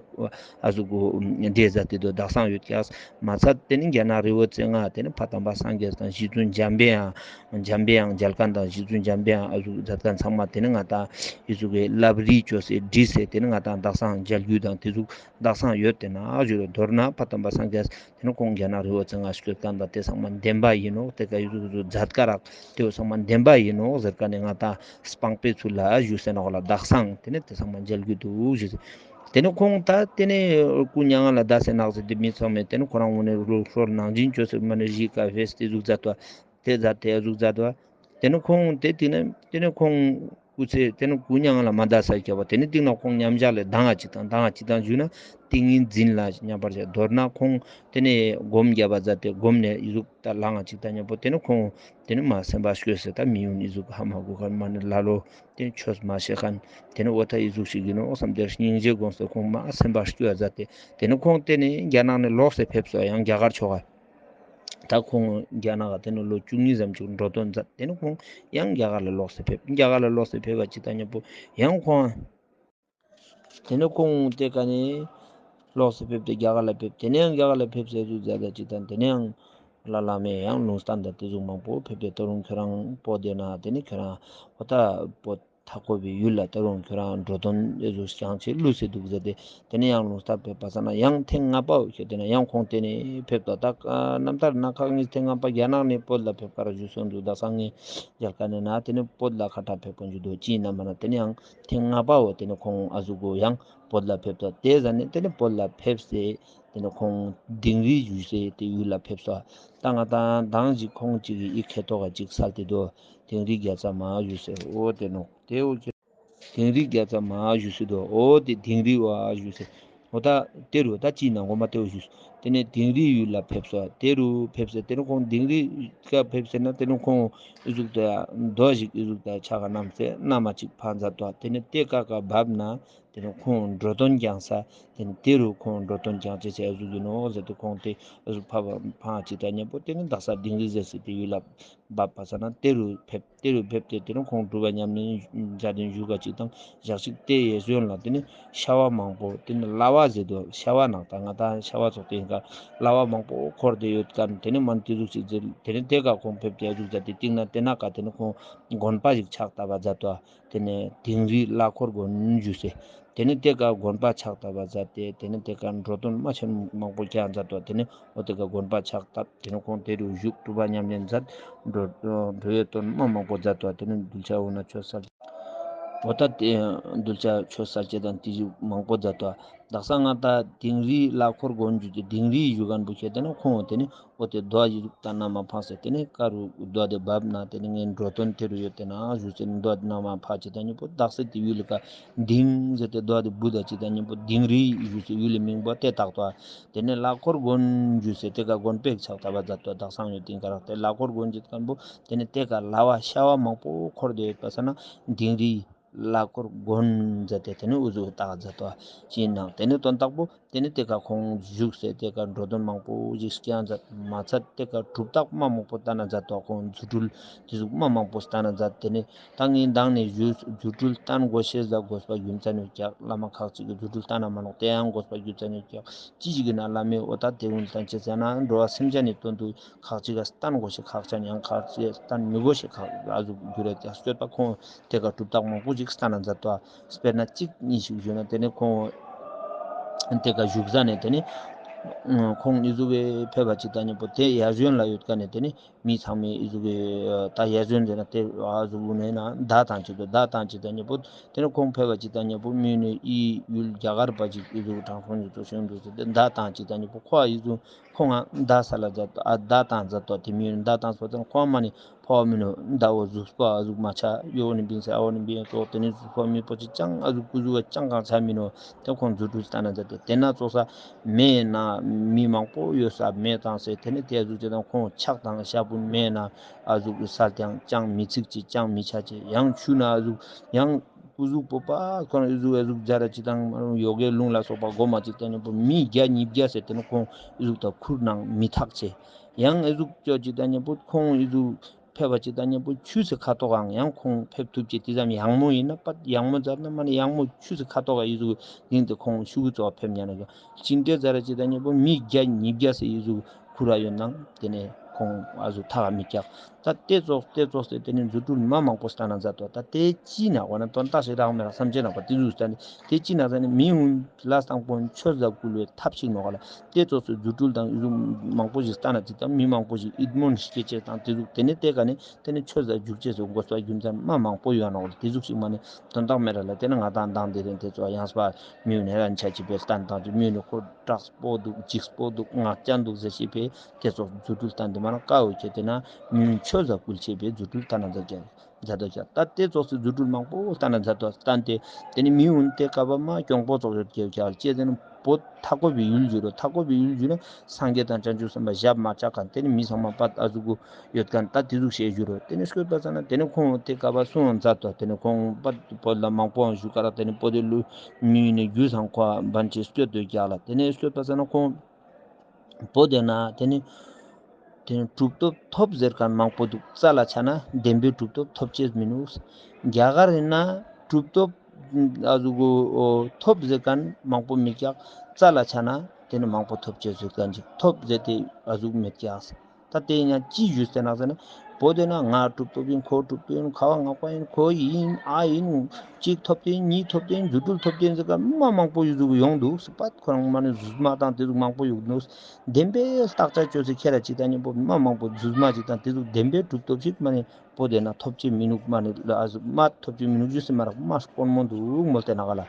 ཨ་ཟུག་གོ་འདྲེ་མཛད་དེ་དུ་དག་སང་ཡོད་ཀྱག། མ་ཚད་དེ་ནི་རྒྱ་ནག་རི་བོ་རྩེ་ལྔ་དེ་ནི་ཕ་དམ་པ་སངས་རྒྱས་དང་རྗེ་བཙུན་འཇམ་པའི་དབྱངས་འཇམ་པའི་དབྱངས་མཇལ་མཁན་དང་རྗེ་བཙུན་འཇམ་པའི་དབྱངས་ཨ་ཟུག་མཛད་མཁན་ཚང་མ་དེ་ནི་ང་ད་ཨི་ཟུག་གི་བླ་རི་ཅོ་སེ་བྲིས་སེ་དེ་ནི་ང་ད་དག་སང་མཇལ་རྒྱུ་དང་དེ་ཟུག་དག་སང་ཡོད་དེ་ན་ཞུ་རེ། མདོར་ན་ཕ་དམ་པ་སངས་རྒྱས་དེ་ནི་ཁོང་རྒྱ་ནག་རི་བོ་རྩེ་ལྔ་སྐྱོད་མཁན་དང་དེ་ཚང་མ་བདེན་པ་ཡིན་ནོག། དེ་ཀ་ཡུ་ཟུག་ཟུག་མཛད་ཀ་རག་དེ་བོ་ཚང་མ་བདེན་པ་ཡིན་ནོག་ཟེར་ཀ་ནས་ང་ད་སྤང་པའི་ཚུལ་ལ་ཞུ་སེ་ནོག་ལ། དག་སང་དེ་ནི་དེ་ཚང་མ་མཇལ་རྒྱུ་འདུག་ཞུ་སེ། དེ་ནི་ཁོང་ད་དེ་ནི་སྐུ་མྱ་ངན་ལས་འདས་སེ་ནག་ཟེར་དེ་མི་ཚང་མས་དེ་ནི་ཁོ་རང་ངོ་ནས་ལུགས་སྲོལ་ནང་བཞིན་ཅོ་སེ་མ་ནི་རི་ཀ་བེས་དེ་ཟུག་མཛད་དོ། དེ་མཛད་དེ་ཟུག་མཛད་དོ། དེ་ནི་ཁོང་དེ་དེ་ནི་དེ་ནི་ཁོང་སྐུ་ཚེ་དེ་ནི་སྐུ་མྱ་ངན་ལས་མ་འདས་ས་སྐྱོད་པ་དེ་ནི་སྟིང་ན་ཁོང་མཉམ་བཞག་ལས་ལྡང་ང་ཅིག་དང་ལྡང་ང་ཅིག་དང་ཞུ་ན་ཏིང་ངེ་འཛིན་ལ་མཉམ་པར་བཞག། མདོར་ན་ཁོང་དེ་ནི་སྒོམ་བརྒྱབ་པ་མཛད་དེ་སྒོམ་ནས་ཨི་ཟུག་ད་ལངས་ང་ཅིག་དང་མཉམ་པོ་དེ་ནི་ཁོང་དེ་ནི་མ་སེམས་པ་སྐྱོ་སེ་ད་མི་ཡུན་ཨི་ཟུག་ཧ་མ་གོ་མཁན་མ་ནི་ལ་ལོ་དེ་ནི་ཆོས་མ་ཤེས་མཁན་དེ་ནི་འོ་ད་ཨི་ཟུག་ཞིག་ཡིན་ནོག་བསམ་སྟེ་སྙིང་རྗེ་དགོངས་ཏེ་ཁོང་མ་སེམས་པ་སྐྱོ་བ་མཛད་དེ་དེ་ནི་ཁོང་དེ་ནི་རྒྱ་ནག་ནས་ལོག་སེ་ཕེབས་སོ་ཡང་རྒྱ་གར་ཕྱོགས་ལ། ད་ཁོང་རྒྱ་ནག་ག་དེ་ནས་ལོ་བཅུ་གཉིས་ཙམ་ཅིག་འགྲོ་དོན་མཛད། དེ་ནས་ཁོང་ཡང་རྒྱ་གར་ལ་ལོག་སེ་ཕེབས། རྒྱ་གར་ལ་ལོག་སེ་ཕེབས་པ་ཅིག་དང་མཉམ་པོ་ཡང་ཁོང་དེ་ནས་ཁོང་དེ་ཀ་ནས་ལོག་སེ་ཕེབས་ཏེ་རྒྱ་གར་ལ་ཕེབས། དེ་ནས་ཡང་རྒྱ་གར་ལ་ཕེབས་སེ་ཟུག་མཛད་ད་ཅིག་དང་དེ་ནས་ཡང་བླ་བླ་མས་ཡང་ལུང་བསྟན་དང་དེ་ཟུག་མང་པོ་ཕེབས་ཏེ་ད་རུང་ཁྱོད་རང་པོ་དེ་ན་དེ་ནས་ཁྱོད་རང་འོ་ད་པོ་ མཐའ་འཁོབ་པའི་ཡུལ་ལ་ད་རུང་ཁྱོ་རང་འགྲོ་དོན་ཨེ་ཟུག་རྐྱང་ཅིག་ལུས་སེ་འདུག་ཟེར་ཏེ། དེ་ནས་ཡང་ལུང་བསྟན་ཕེབས་པ་ས་ན་ཡང་ཐེངས་ལྔ་པ་བོ་ཁྱེར་ཏེ་ན་ཡང་ཁོང་དེ་ནས་ཕེབས་ཏོ། ད་རྣམ་ཐར་ནང་ཁག་གཉིས་ཐེངས་ལྔ་པ་རྒྱ་ནག་ནས་བོད་ལ་ཕེབས་ཀ་ར་བཞུགས་སོང་འདུག། ད་སང་ངས་མཇལ་ཀ་ནས་ན་དེ་ནས་བོད་ལ་ཁ་ཐག་ཕེབས་པ་འཇུ་དོ་ཅི་ཡིན་ན་མ་ན་དེ་ནས་ཡང་ཐེངས་ལྔ་པ་བོ་དེ་ནས་ཁོང་ཨ་ཟུག་གོ་ཡང་བོད་ལ་ཕེབས་ཏོ། དེ་ཟ་ནས་དེ་ནས་བོད་ལ་ཕེབས་སེ་དེ་ནས་ཁོང་དིང་རི་བཞུགས་སེ་དེ་ཡུལ་ལ་ཕེབས་སོ། ད་ང་ད་མདང་ཅིག་ཁོང་ཅིག་གི་ཨི་ཁེ་ཏོག་ག་ཅིག་སལ་ཏེ་དོ། དིང་རི་རྒྱལ་ཚབ་མ་བཞུགས་སེ་འོ་དེ་ནོ་དེ་འོ་ཁེ། དིང་རི་རྒྱལ་ཚབ་མ་བཞུགས་སེ་དོ། འོ་དེ་དིང་རི་བ་བཞུགས་སེ། འོ་ད་དེ་རུ་ད་ཅི་ན་ངོ་མ་དེ་བོ་བཞུགས་སེ། དེ་ནས་དིང་རི་ཡུལ་ལ་ཕེབས་སོ། དེ་རུ་ཕེབས་སེ་དེ་ནས་ཁོང་དིང་རི་ཀ་ཕེབས་སེ་ན་དེ་ནས་ཁོང་ཨི་ཟུག་ད་རྡོ་ཞིག་ཨི་ཟུག་ད་ཆ་ག་བསྣམས་སེ་མནའ་མ་ཅིག་ཕར་མཛད་དོ། དེ་ནས་དེ་ཀ་ཀ་བབས་ན་དེ་ནས་ཁོང་འགྲོ་དོན་བསྐྱངས་ས། དེ་ནས་དེ་རུ་ཁོང་འགྲོ་དོན་བསྐྱངས་ཅེས་ཨི་ཟུག་ཡིན་ནོ་ཟེར་ཏེ་ཁོང་དེ་ཨི་ཟུག་ཕ་བ་ཕང་ཅིག་ད་མཉམ་པོ་དེ་ནས་དག་ས་དིང་རི་ཟེར་སེ་དེ་ཡུལ་ལ་བབས་པ་ས་ན་དེ་རུ་ཕེབས། དེ་རུ་ཕེབས་ཏེ་དེ་ནས་ཁོང་སྒྲུབ་པ་ཉམས་ལེན་བྱ་དེ་བཞུགས་ཀ་ཅིག་དང་ཞག་ཅིག་དེ་ཡེ་ཟོན་ལ་དེ་ནས་ཤ་བ་མང་པོ་དེ་ནས་གླ་བ་ཟེར་དོ། ཤ་བ་ནང་ད་ང་ད་ཤ་བ་ཚོགས་དེ་ཡིན་ཀ་གླ་བ་མང་པོ་འཁོར་ཏེ་ཡོད་ཀ་དེ་ནས་མ་ན་དེ་ཟུག་ཅིག་ཟེར། དེ་ནས་དེ་ཀ་ཁོང་ཕེབས་ཏེ་ཨི་ཟུག་མཛད་དེ་སྟིང་ན་དེ་ན་ཀ་དེ་ནས་ཁོང་དགོན་པ་ཞིག་ཕྱག་བཏབ་པ་མཛད་དོ། དེ་ནས་དིང་རི་གླ་འཁོར་དགོན་བཞུགས་སེ། དེ་ནས་དེ་ཀ་དགོན་པ་ཕྱག་བཏབ་པ་མཛད་དེ་དེ་ནས་དེ་ཀ་འགྲོ་དོན་མ་ཆེན་མང་པོ་བསྐྱངས་མཛད་དོ། དེ་ནས་འོ་དེ་ཀ་དགོན་པ་ཕྱག་བཏབ། དེ་ནས་ཁོང་དེ་རུ་བཞུགས་སྒྲུབ་པ་ཉམས་ལེན་མཛད། འགྲོ་འགྲོ་བའི་དོན་མ་མང་པོ་མཛད་དོ། དེ་ནས་གདུལ་བྱ་འོ་ན་ཆོས་སལ། འོ་ད་དེ་གདུལ་བྱ་ཆོས་སལ་ཅེས་དང་དེ་བཞུགས་མང་པོ་མཛད་དོ། དག་ས་ང་ད་དིང་རི་གླ་འཁོར་དགོན་བཞུགས་ཏེ་དིང་རི་བཞུགས་མཁན་པོ་ཁྱེར་ཏེ་ན་ཁོང་དེ་ནས་འོ་དེ་རྡོ་ཡི་ཟུག་ད་ན་མ་ཕངས་སེ་དེ་ནས་ཀ་རུ་རྡོ་དེ་བབས་ན་དེ་ནས་ངའི་འགྲོ་དོན་དེ་རུ་ཡོད་དེ་ན་བཞུགས་སེ་རྡོ་དེ་ན་མ་ཕ་ཅིག་ད་མཉམ་པོ་དག་ས་དེ་ཡུལ་ལི་ཀ་དིང་ཟེར་ཏེ་རྡོ་དེ་བུ་ད་ཅིག་ད་མཉམ་པོ་དིང་རི་བཞུགས་སེ་ཡུལ་ལི་མིང་པོ་དེ་བཏགས་ཏོ། དེ་ནས་གླ་འཁོར་དགོན་བཞུགས་སེ་དེ་ཀ་དགོན་པའི་ཕྱག་བཏབ་པ་མཛད་དོ། དག་ས་ཡོད་དེ་ཀ་རག་དེ་གླ་འཁོར་དགོན་བཞུགས་མཁན་པོ་དེ་ནས་དེ་ཀ་གླ་བ་ཤ་བ་མང་པོ་འཁོར་ཏེ་ཡོད་པ་ས་ན་དིང་རི་གླ་འཁོར་དགོན་མཛད་དེ་དེ་ནས་འུ་ཟུག་བཏགས་མཛད་དོ་ཅི་ནང་དེ་ནས་དོན་དག་པོ་དེ་ནས་དེ་ཀ་ཁོང་བཞུགས་སེ་དེ་ཀ་འགྲོ་དོན་མང་པོ་ཞིག་བསྐྱངས་མཛད། མ་ཚད་དེ་ཀ་གྲུབ་རྟགས་མ་མང་པོ་བསྟན་ན་མཛད་དོ། ཁོང་རྫུ་འཕྲུལ་དེ་ཟུག་མ་མང་པོ་བསྟན་ན་མཛད། དེ་ནས་ད་ངས་མདང་ནས་ཞུས་རྫུ་འཕྲུལ་བསྟན་དགོས་ཤེས་ལ་དགོས་པ་རྒྱུ་མཚན་ཡོད་ཀྱག། བླ་མ་ཁག་ཅིག་གི་རྫུ་འཕྲུལ་བསྟན་ན་མ་ནོག། དེ་ཡང་དགོས་པ་རྒྱུ་མཚན་ཡོད་ཀྱག། ཅི་ཞིག་གི་ན་བླ་མས་འོ་ད་དེ་ཀུན་བསྟན་ཅེས་ཟེར་ན་འགྲོ་བ་སེམས་ཅན་ནི་དོན་དུ་ཁག་ཅིག་ག་བསྟན་དགོས་ཤེས་ཁག་ཅན་ཡང་ཁག་ཅིག་བསྟན་མི་དགོས་ཤེས་ཁག་ཨ་ཟུག་རྒྱུ་རེད་ཀྱག། སྐྱོད་པ་ཁོང་དེ་ཀ་གྲུབ་རྟགས་མང་པོ་ཞིག་བསྟན་ན་མཛད་དོ། དཔེར་ན་གཅིག་གཉིས་ཤིག་ཞུས་ན་དེ་ནས་ཁོང་དེ་ཀ་བཞུགས་ས་ནས་དེ་ནས་ཁོང་ཨི་ཟུག་གི་ཕེབས་པ་ཅིག་ད་མཉམ་པོ་དེ་ཡར་གཞོན་ལ་ཡོད་ཀ་ནས་དེ་ནས་མི་ཚང་མས་ཨི་ཟུག་གི་ད་ཡར་གཞོན་ཟེར་ན་དེ་ཨ་ཟུག་ནས་ན་མདའ་བཏང་ཅིག་དོ། མདའ་བཏང་ཅིག་ད་མཉམ་པོ་དེ་ནས་ཁོང་ཕེབས་པ་ཅིག་ད་མཉམ་པོ་མི་ནི་ཨི་ཡུལ་རྒྱ་གར་པ་ཅིག་ཨི་ཟུག་གི་དྲང་སྲོང་ཉིད་དུ་བྱོན་འདུག་ཟེར་ཏེ་མདའ་བཏང་ཅིག་ད་མཉམ་པོ་ཁོ་ཨ་ཨི་ཟུག་ཁོང་ང་མདའ་ས་ལ་མཛད་དོ། ཨ་མདའ་བཏང་མཛད་དོ། དེ་མི་ཡུལ་མདའ་བཏང་སོ་ཙང་ཁོང་མ་ནི་ཕོ་བ་མི་ནུ་མདའ་བོ་ཟུག་པོ་ཨ་ཟུག་མ་ཆ་ཡོ་ནི་བིན་སེ་ཨ་བོ་ནི་བིན་ཙོགས་དེ་ནི་ཟུག་པོ་མི་པོ་ཅིག་ཅང་ཨ་ཟུག་ཀུ་ཟུག་བ་ཅང་གང་ཆ་མི་ནུ། དེ་ཁོང་རྫུ་འཕྲུལ་བསྟན་ན་མཛད་དེ་དེ་ན་ཙོགས་ས་མེ་ན་མི་མང་པོ་ཡོད་ས་མེ་བཏང་སེ་དེ་ནི་དེ་ཟུག་ཅིག་དང་ཁོང་ཕྱག་དང་ཞབས་པོ་མེ་ན་ཨ་ཟུག་གི་སལ་ཏེ་ཡང་ཅང་མི་ཚིག་ཅིག་ཅང་མི་ཆ་ཅིག། ཡང་ཆུ་ན་ཨ་ཟུག་ཡང་ཀུ་ཟུག་པོ་པ་ཁོང་ཨི་ཟུག་ཨ་ཟུག་སྦྱར་ར་ཅིག་དང་ཡོ་གའི་རླུང་ལ་སོགས་པ་སྒོམ་མ་ཅིག་དང་མཉམ་པོ་མི་བརྒྱ་ཉིས་བརྒྱ་ཟེར་དེ་ནི་ཁོང་ཨི་ཟུག་དང་ཁུར་ནང་མི་ཐག་ཅེས། ཡང་ཨི་ཟུག་ཅོ་ཅིག་དང་མཉམ་པོ་ཁོང་ཨི་ཟུག་ཕེབས་པ་ཅིག་དང་མཉམ་པོ་ཆུ་སེ་ཁ་ཐོག་གང་ཡང་ཁོང་ཕེབས་ཐུབ་ཅེས་དེ་ཙམ་ཡང་མོ་ཡིན་ན་པ་ཡང་མོ་མཛད་ན་མ་ནི་ཡང་མོ་ཆུ་སེ་ཁ་ཐོག་ག་ཨི་ཟུག་ཡིན་ཏེ་ཁོང་ཤུ་གུ་ཙོགས་ཕེབས་ཉན་ན་ཅིག་དེ་ཛ་ར་ཅིག་དང་མཉམ་པོ་མི་བརྒྱ་ཉིས་བརྒྱ་ཟེར་ཨི་ཟུག་ཁུར་ར་ཡོད་ནང་དེ་ནས་ཁོང་ཨ་ཟུག་ཐག་མི་རྒྱག། ད་དེ་ཙོགས་དེ་ཙོགས་སེ་དེ་ནས་རྫུ་འཕྲུལ་མ་མང་པོ་བསྟན་ན་མཛད་དོ། ད་དེ་ཅི་ན་གོ་ན་དོན་དག་ཞིག་རག་མེད་རག་བསམ་ཅེ་ན་པ་དེ་ཟུག་བསྟན་དེ་ཅི་ན་ཟེར་ན་མི་འུན་ལ་སྟངས་པོ་ཆོས་ཟབ་བསྐུལ་བའི་ཐབས་ཤིག་ནོག་ལ། དེ་ཙོགས་སེ་རྫུ་འཕྲུལ་དང་ཨི་ཟུག་མང་པོ་ཞིག་བསྟན་ན་ཅིག་དང་མི་མང་པོ་ཞིག་ཨིད་མོན་སྐྱེ་ཅེས་དང་དེ་ཟུག་དེ་ནས་དེ་ཀ་ནས་དེ་ནས་ཆོས་ཟབ་འཇུག་ཅེས་སུ་དགོས་པ་རྒྱུ་མཚན་མ་མང་པོ་ཡོད་ནོག་ལ། དེ་ཟུག་ཞིག་མ་ནས་དོན་དག་མེད་ར་ལ་དེ་ནས་ང་དང་དང་དེ་རིང་དེ་ཙོགས་ཡང་སྤ་མི་འུན་ཧེ་རན་ཆ་ཅིག་པའི་བསྟན་དང་དེ་མི་འུན་ཁོ་དྲག་པོ་འདུག་འཇིགས་པོ་འདུག་ངག་ཅན་འདུག་ཟེར་ཤེས་པས། དེ་ཙོགས་རྫུ་འཕྲུལ་བསྟན་དེ་མ་ན་ཀ་འོ་ཁྱེད་དེ་ན་མི་འུན་ཆོས་ཟབ་བསྐུལ་ཅེས་པའི་རྫུ་འཕྲུལ་བསྟན་ན་མཛད་ཀྱང་མཛད་དོ་ཀྱང་ད་དེ་ཙོགས་སེ་རྫུ་འཕྲུལ་མང་པོ་བསྟན་ན་མཛད་དོ། བསྟན་ཏེ་དེ་ནི་མི་འུན་དེ་ཀ་བ་མ་གྱོང་པོ་ཙོགས་ཡོད་ཀྱང་ཀྱང་ཅེས་དེ་ནི་བོད་མཐའ་འཁོབ་པའི་ཡུལ་བརྒྱུད་རོ། མཐའ་འཁོབ་པའི་ཡུལ་བརྒྱུད་ན་སངས་རྒྱས་དང་བྱང་ཆུབ་སེམས་དཔའ་ཞབས་མ་ཆག་གང་དེ་ནི་མི་ཚང་མ་པ་ཨ་ཟུག་གུ་ཡོད་ཀྱང་ད་དེ་ཟུག་ཤེས་བརྒྱུད་རོ། དེ་ནི་སྐྱོད་པ་ཙ་ན་དེ་ནི་ཁོང་དེ་ཀ་བ་སོང་མཛད་དོ། དེ་ནི་ཁོང་པ་བོད་ལ་མང་པོའང་བཞུགས་ཀ་ར་དེ་ནི་བོད་དེ་ལུ་མི་འུན་ནི་རྒྱུ་ཚང་ཁོ་བན་ཆེ་སྐྱོད་དོ་ཀྱང་ལ། དེ་ནི་སྐྱོད་པ་ཙ་ན་ཁོང་བོད་དེ་ན་དེ་ནི་དེ་ནི་གྲུབ་ཐོབ་ཐོབ་ཟེར་མཁན་མང་པོ་འདུག། རྩ་ལ་ཆ་ན་བདེན་པའི་གྲུབ་ཐོབ་ཐོབ་ཅེས་མི་འདུག། རྒྱ་གར་ཡིན་ན་གྲུབ་ཐོབ་ཨ་ཟུག་གོ་ཐོབ་ཟེར་མཁན་མང་པོ་མི་ཀྱག། རྩ་ལ་ཆ་ན་དེ་ནི་མང་པོ་ཐོབ་ཅེས་ཟེར་མཁན་ཅིག་ཐོབ་ཟེར་ཏེ་ཨ་ཟུག་མེད་ཀྱག། ད་དེ་ཡང་ཅི་ཞུས་ཏེ་ནོག་ཟེར་ན། བོད་དེ་ན་ང་གྲུབ་ཐོབ་ཡིན། ཁོ་གྲུབ་ཐོབ་ཡིན། ཁ་བ་ང་པ་ཡིན། ཁོ་ཡིན། ཨ་ཡིན། གཅིག་ཐོབ་ཏེ་ཡིན། གཉིས་ཐོབ་ཏེ་ཡིན། རྫུ་འཕྲུལ་ཐོབ་ཏེ་ཡིན་ཟེར་མཁན་མ་མང་པོ་ཡོང་དུག་ཡོང་དུག་ཟེར་པ། ཁོ་རང་མ་ནི་རྫུས་མ་དང་དེ་ཟུག་མང་པོ་ཡོང་དུག་བདེན་པའི་བརྟག་དཔྱད་བཅོས་ཏེ་ཁྱེར་ར་ཅིག་ད་མཉམ་པོ་མ་མང་པོ་རྫུས་མ་ཅིག་དང་དེ་ཟུག་བདེན་པའི་གྲུབ་ཐོབ་ཅིག་མ་ནི་བོད་དེ་ན་ཐོབ་ཅེས་མི་ནུག་མ་ནི་ལ་མ་ཐོབ་ཅེས་མི་ནུག་ཞུས་ཏེ་མ་རག་མ་དཀོན་མོ་དུག་མོལ་ཏེ་ནོག་ག་ལ།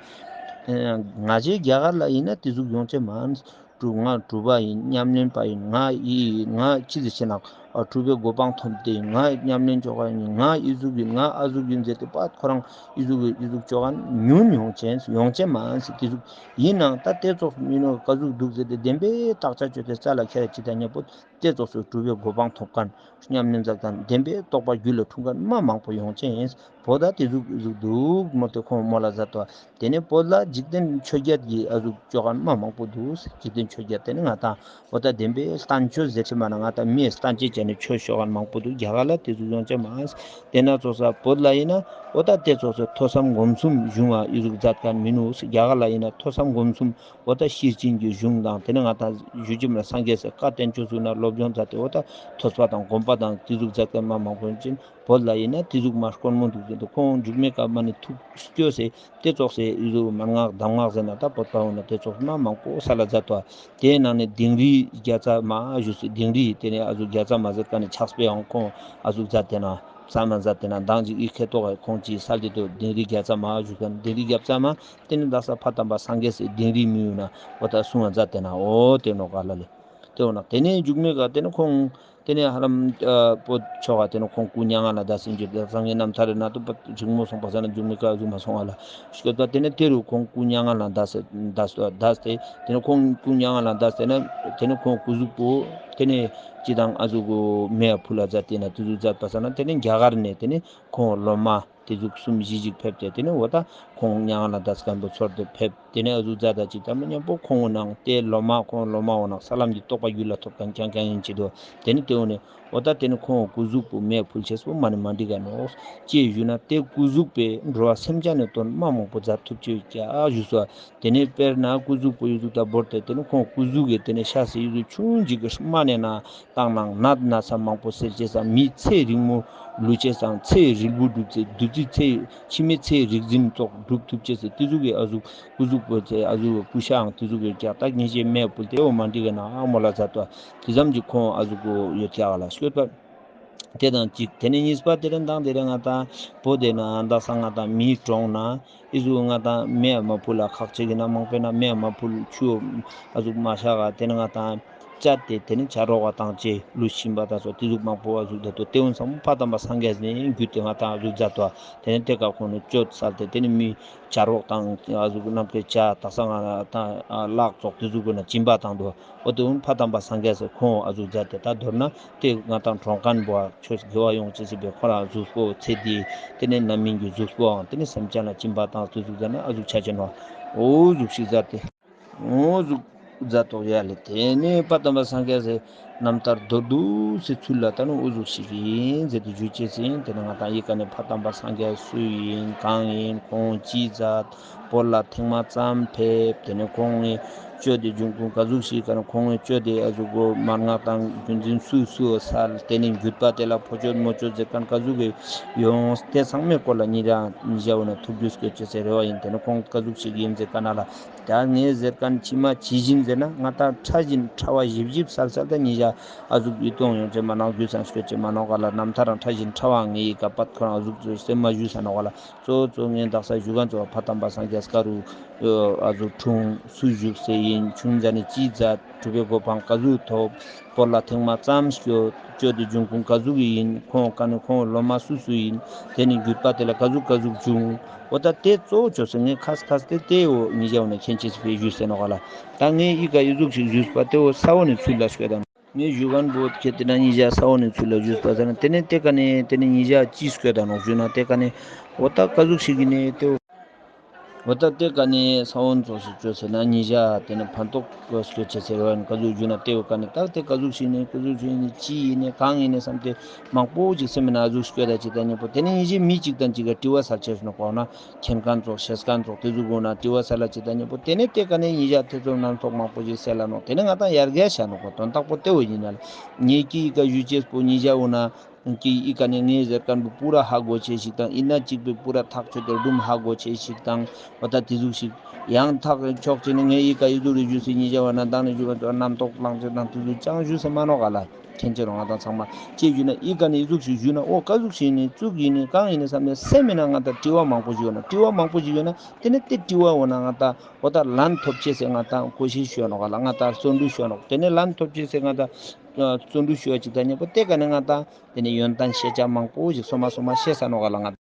ང་ཅའི་རྒྱ་གར་ལ་ཡིན་ན་དེ་ཟུག་ཡོང་ཅེས་མ་ནི། གྲུབ་ང་གྲུབ་པ་ཡིན། ཉམས་ལེན་པ་ཡིན། ང་ཡི་ང་ཅི་ཟེར་ཆེ་ན་གྲུབ་པའི་གོ་འཕང་ཐོབ་སྟེ་ཡིན། ང་ཉམས་ལེན་ཅོ་མཁན་ཡིན། ང་ཨི་ཟུག་ཡིན། ང་ཨ་ཟུག་ཡིན་ཟེར་ཏེ་པ་ཁོ་རང་ཨི་ཟུག་ཨི་ཟུག་ཅོ་མཁན་ཉུང་ཡོང་ཅེས་ཡོང་ཅེས་མ་ཟེར་དེ་ཟུག་ཡིན་ནའང་ད་དེ་ཙོགས་མི་ནོ་ག་ཟུག་འདུག་ཟེར་ཏེ་བདེན་པའི་བརྟག་དཔྱད་བཅོས་ཏེ་རྩ་ལ་ཁྱེར་ཅིག་ད་མཉམ་པོ་དེ་ཙོགས་སུ་གྲུབ་པའི་གོ་འཕང་ཐོབ་མཁན་ཉམས་ལེན་མཛད་མཁན་བདེན་པའི་རྟོགས་པ་རྒྱུད་ལ་འཁྲུངས་མཁན་མ་མང་པོ་ཡོང་ཅེས་ཡིན། བོད་ད་དེ་ཟུག་ཨི་ཟུག་འདུག་མོལ་ཏེ་ཁོང་མོལ་ལ་མཛད་དོ། དེ་ནས་བོད་ལ་འཇིག་རྟེན་ཆོས་བརྒྱད་ཀྱི་ཨ་ཟུག་ཅོ་མཁན་མ་མང་པོ་འདུག་འཇིག་རྟེན་ཆོས་བརྒྱད་དེ་ནི་ང་དང་འོ་ད་བདེན་པའི་བསྟན་བཅོས་ཟེར་ཆེ་མ་ན་ང་དང་མིའི་བསྟན་བཅོས་བྱས་ནས་ཆོས་ཤོག་མཁན་མང་པོ་འདུག་རྒྱ་གར་ལ་དེ་ཟུག་ཡོང་ཅེས་མ་དེ་ན་ཙོགས་བོད་ལ་ཡིན་ན་འོ་ད་དེ་ཙོགས་སུ་ཐོས་བསམ་སྒོམ་གསུམ་བྱུང་བ་ཨི་ཟུག་མཛད་མཁན་མི་ནུག་རྒྱ་གར་ལ་ཡིན་ན་ཐོས་བསམ་སྒོམ་གསུམ་འོ་ད་ཤེར་ཕྱིན་གྱི་གཞུང་དང་དེ་ནས་ང་དང་ཞུ་ཅེས་མ་ན་སངས་རྒྱས་སི་བཀའ་བསྟན་བཅོས་ཟུག་ན་སློབ་སྦྱོང་མཛད་དེ་འོ་ད་ཐོས་པ་དང་སྒོམ་པ་དང་དེ་ཟུག་མཛད་མཁན་མ་མང་པོ་ཡོང་ཅེས། བོད་ལ་ཡིན་ན་དེ་ཟུག་མ་དཀོན་མོ་འདུག་ཟེར་དུ་ཁོང་མཇུག་མའི་སྐབས་མ་ནི་ཐུགས་སྐྱོ་སེ་དེ་ཙོགས་སེ་ཨི་ཟུག་མན་ངག་གདམས་ངག་ཟེར་ན་ད་བོད་པ་འོ་ན་དེ་ཙོགས་མ་མང་པོ་ས་ལ་མཛད་དོ། དེའི་ནང་ནས་དིང་རི་བརྒྱ་རྩ་མ་ཞུས་སེ་དིང་རི་དེ་ནས་ཨ་ཟུག་བརྒྱ་རྩ་མ་ཟེར་ཀ་ནས་ཕྱག་དཔེ་ཡང་ཁོང་ཨ་ཟུག་མཛད་དེ་ན་ས་མ་མཛད་དེ་ན་མདང་ཅིག་ཨི་ཁེ་ཏོག་ཁོང་ཅིག་ས་ལ་དེ་དོ་དིང་རི་བརྒྱ་རྩ་མ་ཞུས་ཀ་ནས་དིང་རི་བརྒྱ་རྩ་མ་དེ་ནས་ད་ས་ཕ་དམ་པ་སངས་རྒྱས་སི་དིང་རི་མི་ཡུལ་ན་འོ་ད་གསུང་བ་མཛད་དེ་ན་འོ་དེ་ནོ་ག་ལ་ལེ། དེ་འོ་ན་དེ་ནས་མཇུག་མའི་ཀ་དེ་ནས་ཁོང་དེ་ནས་ཧ་ལམ་ཨ་པོ་ཆོ་ག་དེ་ནས་ཁོང་སྐུ་མྱ་ངན་ལས་འདས་ཟིན་གྱི་དེ་སང་ངེ་རྣམ་ཐར་རེ་ན་དུ་པ་གཞུང་མོ་སོང་པ་ས་ན་མཇུག་མའི་ཀ་གཞུང་མ་སོང་བ་ལ་ཤི་ཀ་ད་དེ་ནས་དེ་རུ་ཁོང་སྐུ་མྱ་ངན་ལས་འདས་འདས་འདས་ཏེ་དེ་ནས་ཁོང་སྐུ་མྱ་ངན་ལས་འདས་ཏེ་ན་དེ་ནས་ཁོང་སྐུ་གཟུགས་པོ་དེ་ནས་ཅི་དང་ཨ་ཟུག་གོ་མེ་ཕུལ་ལ་མཛད་དེ་ན་དེ་ཟུག་མཛད་པ་ས་ན་དེ་ནས་རྒྱ་གར་ནས་དེ་ནས་ཁོང་སློབ་མ་དེ་ཟུག་གསུམ་བཞི་ཞིག་ཕེབས་ཏེ་དེ་ནས་འོ་ད་ཁོང་མྱ་ངན་ལས་འདས་མཁན་པོ་ཚོར་ཏེ་ཕེབས། དེ་ནས་ཨ་ཟུག་མཛད་ད་ཅིག་ད་མི་མཉམ་པོ་ཁོང་ནང་དེ་སློབ་མ་ཁོང་སློབ་མ་འོ་ནང་ས་ལམ་གྱི་རྟོགས་པ་རྒྱུད་ལ་ཐོབ་མཁན་རྐྱང་རྐྱང་ཡིན་ཅི་དོ། དེ་ནས་དེ་འོ་ནས་འོ་ད་དེ་ནས་ཁོང་སྐུ་གཟུགས་པོ་མེ་ཕུལ་ཅེས་པོ་མ་ནི་མ་འགྲིག་ག་ནོག་ཅེས་ཞུ་ན་དེ་སྐུ་གཟུགས་པས་འགྲོ་བ་སེམས་ཅན་ནི་དོན་མ་མང་པོ་མཛད་ཐུབ་ཅེས་ཀྱང་ཞུ་སོ། དེ་ནས་དཔེར་ན་སྐུ་གཟུགས་པོ་ཡུ་ཟུག་ད་བོར་ཏེ་དེ་ནས་ཁོང་སྐུ་གཟུགས་ཀྱི་དེ་ནས་ཤ་སི་ཡུ་ཟུག་ཆུང་ཅིག་གི་རྨ་ནས་ན་བཏང་ནང་ནད་ན་ཚ་མང་པོ་སེལ་ཅེས་སམ་མི་ཚེ་རིང་མོ་ལུས་ཅེས་སམ་ཚེ་རིལ་བུ་སྒྲུབ་ཅེས་བདུད་རྩི་ཚེ་ཕྱི་མའི་ཚེ་རིག་འཛིན་ཙོགས་སྒྲུབ་ཐུབ་ཅེས་སི་དེ་ཟུག་གི་ཨ་ཟུག་སྐུ་གཟུགས་པོ་ཚེ་ཨ་ཟུག་སྐུ་ཤའང་དེ་ཟུག་གི་ཀྱག་ད་ཉེ་ཞའི་མེ་ཕུལ་ཏེ་འོ་མ་འགྲིག་ག་ན་ཨ་མོ་ལ་མཛད་དོ། དེ་ཙམ་གྱི་ཁོང་ཨ་ཟུག་གོ་ཡོད་ཀྱག་ལ་ཤོད་པ། དེ་དང་གཅིག་དེ་ནས་གཉིས་པ་དེ་རིང་དང་དེ་རིང་ང་དང་བོད་དེ་ན་འདག་ས་ང་དང་མིའི་གྲོང་ན་ཨི་ཟུག་ང་དང་མེ་མ་ཕུལ་ལ་ཁག་ཅིག་གི་ན་མང་པོའི་ན་མེ་མ་ཕུལ་ཆུ་ཨ་ཟུག་མ་ཤ་ག་དེ་ནས་ང་དང་བཅད་དེ་དེ་ནས་བྱ་རོག་ག་བཏང་ཅེས་ལུས་ཕྱིན་པ་དང་སོགས་དེ་ཟུག་མང་པོ་ཨ་ཟུག་དེ་དོ་དེ་འོན་སང་ཕ་དམ་པ་སངས་རྒྱས་ནས་རྒྱུད་དེ་ང་དང་ཨ་ཟུག་མཛད་དོ། དེ་ནས་དེ་ཀ་ཁོང་ནས་གཅོད་སལ་ཏེ་དེ་ནས་མི་བྱ་རོག་དང་ཨ་ཟུག་ནམ་མཁའི་བྱ་དག་ས་ང་དང་ལག་ཙོག་དེ་ཟུག་གོ་ན་སྦྱིན་པ་བཏང་དོ། འོ་དེ་འོན་ཕ་དམ་པ་སངས་རྒྱས་སི་ཁོང་ཨ་ཟུག་མཛད་དེ་ད་མདོར་ན་དེ་ང་དང་གྲོང་མཁན་པོ་ཆོས་དགེ་བ་ཡོང་ཅེས་སི་བེ་ཁོ་རང་གཟུགས་པོ་ཚེ་འདི་དེ་ནས་རྣམ་སྨིན་གྱི་གཟུགས་པོའང་དེ་ནས་སེམས་ཅན་ལ་སྦྱིན་པ་དང་དེ་ཟུག་མཛད་ན་ཨ་ཟུག་ཆ་ཅན་བ་འོ་ཟུག་ཞིག་མཛད་དེ། འོ་ཟུག་མཛད་དོག་ཡ་ལེ། དེ་ནས་ཕ་དམ་པ་སངས་རྒྱས་སི་རྣམ་ཐར་མདོར་བསྡུས་སི་ཚུལ་ལ་ད་ནི་འོ་ཟུག་ཞིག་ཡིན་ཟེར་ཏེ་ཞུ་ཅེས་ཡིན། དེ་ནས་ང་དང་ཡི་ག་ནས་ཕ་དམ་པ་སངས་རྒྱས་སུ་ཡིན་གང་ཡིན་ཁོང་ཅི་མཛད། བོད་ལ་ཐེངས་མ་ཙམ་ཕེབས། དེ་ནས་ཁོང་གི་སྤྱོད་དེ་འབྱུང་ཁུངས་ག་ཟུག་ཞིག་ག་ནས་ཁོང་གི་སྤྱོད་དེ་ཨ་ཟུག་གོ་མན་ངག་དང་རྒྱུན་འཛིན་སུ་སུ་སལ། དེ་ནས་རྒྱུད་པ་དེ་ལ་ཕོ་སྤྱོད་མོ་སྤྱོད་ཟེར་མཁན་ག་ཟུག་གི་ཡོངས་དེ་ཚང་མའི་སྐོར་ལ་ཉེ་ཞ་ཉེ་ཞ་འོ་ན་ཐུགས་རྒྱུས་སྐྱོད་ཅེས་སི་རེ་བ་ཡིན། དེ་ནས་ཁོང་ག་ཟུག་ཞིག་ཡིན་ཟེར་མཁན་ལ་ད་ངས་ཟེར་མཁན་ཕྱི་མ་ཇི་བཞིན་ཟེར་ན་ང་དང་ཕྲ་བཞིན་ཕྲ་བ་ཞིབ་ཞིབ་སལ་སལ་ད་ཉེ་ཞ་ཨ་ཟུག་ཡིད་གཏོང་ཡོང་ཅེས་མ་ནོག་རྒྱུས་སང་སྐྱོད་ཅེས་མ་ནོག་ག་ལ། རྣམ་ཐར་རང་ཕྲ་བཞིན་ཕྲ་བའང་ངེ་ཡི་ག་པད་ཁོ་རང་ཨ་ཟུག་ཚོས་སེམས་མ་ཞུས་ས་ནོག་ག་ལ། གཙོ་བོ་གཙོ་ངས་དག་ས་ཞུ་མཁན་གཙོ་བོ་ཕ་དམ་པ་སངས་རྒྱས་ཀ་རུ་ཨ་ཟུག་འཁྲུངས་སུ་བཞུགས་སེ་ཡིན། ཆུང་ཙ་ནས་ཅི་མཛད། གྲུབ་པའི་གོ་འཕང་ག་ཟུག་ཐོབ། བོད་ལ་ཐེངས་མ་ཙམ་སྐྱོད། སྤྱོད་དེ་འབྱུང་ཁུངས་ག་ཟུག་གི་ཡིན། ཁོང་ག་ནས་ཁོང་སློབ་མ་སུ་སུ་ཡིན། དེ་ནས་རྒྱུད་པ་དེ་ལ་ག་ཟུག་ག་ཟུག་བྱུང་། འོ་ད་དེ་གཙོ་བོ་ཆོས་སེ་ངས་ཁ་ཁ་དེ་དེ་འོ་ཉེ་ཞ་འོ་ན་མཁྱེན་ཅེས་སི་ཕི་ཞུས་ས་ནོག་ག་ལ། ད་ངས་ཡི་ག་ཨི་ཟུག་ཞིག་ཞུས་པ་དེ་འོ་ས་འོ་ནས་ཚུལ་ལ་སྐྱོད་དང་། ངས་ཞུ་མཁན་པོ་ཁྱེད་དེ་ན་ཉེ་ཞ་ས་འོ་ནས་ཚུལ་ལ་ཞུས་པ་ཟེར་ན་དེ་ནས་དེ་ཀ་ནས་དེ་ནས་ཉེ་ཞ་ཅི་སྐྱོད་དང་ནོག་ཞུ་ན་དེ་ཀ་ནས་འོ་ད་ག་ཟུག་ཞིག་གི་ནས་དེ་འོ་ འོ་ད་དེ་ཀ་ནེ་ས་བོན་ཙོགས་ཤིག་ཅོས་ཟེར་ན་ཉེ་ཞ་དེ་ནེ་ཕན་ཐོགས་སྐྱོད་ཅེས་ཟེར་བ་ཡིན། ཀ་ཟུག་ཞུ་ན་དེ་བོ་ཀ་ནེ་ད་དེ་ཀ་ཟུག་ཞིག་ནེ་ཀ་ཟུག་ཞིག་ནེ་ཅི་ཡིན་ནེ་གང་ཡིན་ནེ་བསམ་སྟེ་མང་པོ་ཅིག་སེམས་ན་ཟུག་སྐྱོད་ད་ཅིག་ད་ཉེ་པོ་དེ་ནེ་ཉེ་ཞའི་མི་ཅིག་དང་ཅིག་ག་དྲི་བ་སལ་ཅེས་ནོག་པ། འོ་ན་མཁྱེན་མཁན་ཙོགས་ཤེས་མཁན་ཙོགས་དེ་ཟུག་འོ་ན་དྲི་བ་སལ་ལ་ཅིག་ད་ཉེ་པོ་དེ་ནེ་དེ་ཀ་ནེ་ཉེ་ཞ་ཐེ་ཚོམ་རྣམ་རྟོག་མང་པོ་ཅིག་སེལ་ལ་ནོག། དེ་ནེ་ང་ཏང་ཡར་རྒྱས་ཆ་ནོག་པ། དོན་དག་པོ་དེ་བོ་ཡིན་ན་ལ་ཉེ་ཀི་ཀ་ཞུ་ཅེས་པོ་ཉེ་ཞ་འོ་ན། ཀི་ཨི་ཀ་ནེ་ངའི་ཟེར་མཁན་པོ་པུ་ར་ཧ་གོ་ཅེས་ཤིག་དང་ཨི་ན་ཅིག་པའི་པུ་ར་ཐག་ཆོད་དེ་སྒྲུང་ཧ་གོ་ཅེས་ཤིག་དང་འོ་ད་དེ་ཟུག་ཤིག་ཡང་ཐག་ཆོད་ཅེས་ནི་ངའི་ཨི་ཀ་ཨི་ཟུག་རེ་ཞུས་སེ་ཉེ་ཞ་བ་ན་དང་ནི་ཞུ་བ་ཚོ་རྣམ་རྟོག་ལངས་ཅེས་དང་དེ་ཟུག་ཅང་ཞུས་སེ་མ་ནོག་ག་ལ། མཁྱེན་ཅེས་རོ་ང་ཏང་ཚང་མ་ཅེས་ཞུས་ན་ཨི་ཀ་ནེ་ཨི་ཟུག་ཤིག་ཞུས་ན་འོ་ཀ་ཟུག་ཤིག་ནི་ཙུག་ཡིན་ནི་གང་ཡིན་ནི་བསམ་ནས་སེམས་མེད་ན་ང་ཏང་དྲི་བ་མང་པོ་ཞིག་ཡོད་ན་དྲི་བ་མང་པོ་ཞིག་ཡོད་ན་དེ་ནི་དེ་དྲི་བ་འོ་ན་ང་ཏང་འོ་ད་ལན་ཐོབ་ཅེས་སེ་ང་ཏང་གོ་ཤེས་ཞུ་ནོག་ག་ལ། ང་ཏང་བརྩོན་འགྲུས་ཞུ་ནོག། དེ་ནི་ལན་ཐོབ་ཅེས་སེ་ང་ཏང་བརྩོན་འགྲུས་ཞུ་བ་ཅིག་ད་ཉེ་པོ་དེ་ཀ་ནེ་ང་ཏང་དེ་ནེ་ཡོན་ཏན་ཤེས་བྱ་མང་པོ་ཞིག་སོ་མ་སོ་མ་ཤེས་ས་ནོག་ག་ལ་ང་ཏང་།